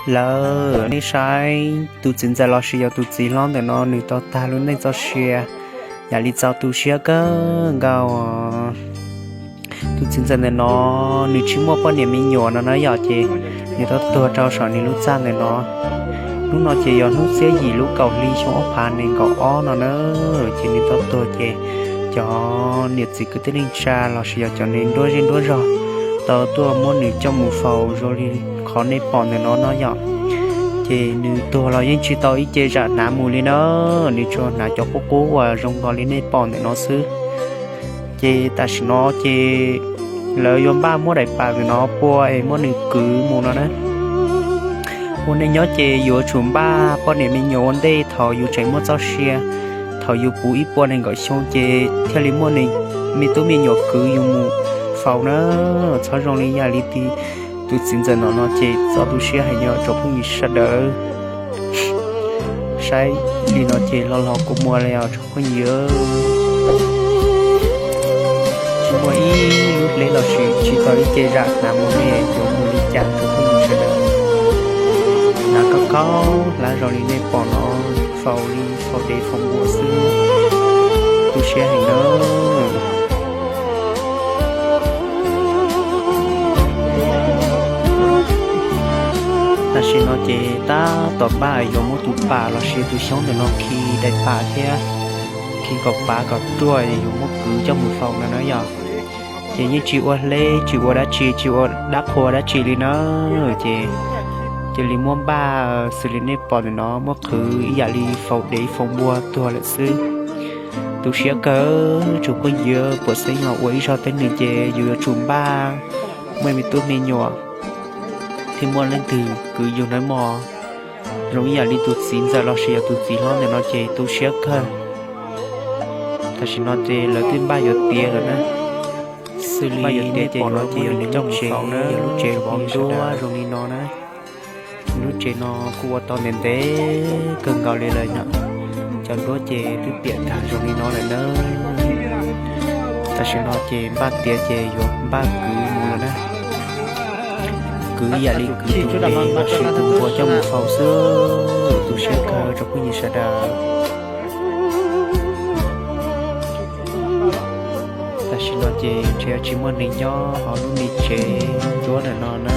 Lawv, nej saib tus txiv ntxawm los sis yog tus txiv hlob ntawm no nws tau tag lub neej txoj sia, yam li txaus tu siab kawg nkaus. Tus txiv ntxawm ntawm no nws tsis muaj poj niam me nyuam no na yom, ces nws tau tuag rau saum nws lub txaj ntawm no. Hnub no ces yog hnub xiab yim lub kaum hli xyoo ob phav nees nkaum ob no na, ces nws tau tuag ces cov niam txiv kwv tij neej tsa los sis yog cov neeg nruab zej nruab zog tau tuaj muab nws coj mus faus zoo li qhov nej pom ntawm no no yom. Ces nws tuag los yeej tsis tau ib ce zam hnav mus li na, nws tsuas hnav cov qub qub uas zoo nkaus li nej pom ntawm no xwb. Ces tam sim no ces lawv yuav npaj muab daim pam ntawm no pua es muab nws kwv mus no na. Ua neej nyob ces yuav tsum npaj poj niam me nyuam ua ntej thaum yus tseem muaj txoj sia. Thaum yus puv ib puas nees nkaum xyoo ces thiaj li muaj me tub me nyuam kwv yus mus faus na. Txhob zoo li yam li tus txiv ntxawm no no ces txaus tu siab heev yom tsoom phooj ywg sawv daws. Saib li no ces los los kua muag li os tsoom phooj ywg. Tsis muaj ib lub hleb los sis tsis tau ib ce zam hnav mus ne yuav mus li cas tsoom phooj ywg sawv daws. Hnav khaub khaub hlab zoo li nej pom no, faus li faus dev faus npua xwb, tu siab heev na. Tam sim no ces tab tom npaj yuav muab tus pam los sis tus xyoob ntawm no khi daim pam thiab khi kom pav kom ruaj yuav muab kwv coj mus faus no na yom. Ces yeej tsis ua hleb tsis ua dab tsi tsis ua dab qhua dab tsi li na. Ces cia li muab npaj xws li nej pom ntawm no muab qhwv ib yam li faus dev faus npua tuag lawm xwb. Tu siab kawg tsoom phooj ywg, puas xeeb los ua ib zaug teeb meem ces yus yuav tsum npaj muaj me tub me nyuam thiab muaj leej twg kwv yus nawb mog. Zoo ib yam li tus txiv ntxawm los sis yog tus txiv hlob ntawm no ces tu siab kawg. Tam sim no ces lawv twb npaj yuav tiav lawm na. Xws li npaj yuav tiav ces yuav mus li coj mus faus na, yog lub tsev vov nruab zoo li no na. Lub tsev no kuj ua tau ntev ntev kawg nkaus li lawm yom. Cov nruab ces twb piam tag zoo li no lawm na. Tam sim no ces npaj tiav ces yuav npaj kwv mus lawm na. Kwv ib yam li kwv tus dev los sis tus npua coj mus faus xwb, tu siab kawg tsoom phooj ywg sawv daws. Tam sim no ces ntshe tsis muaj neeg nyob hauv lub me tsev nruab ntawm no na.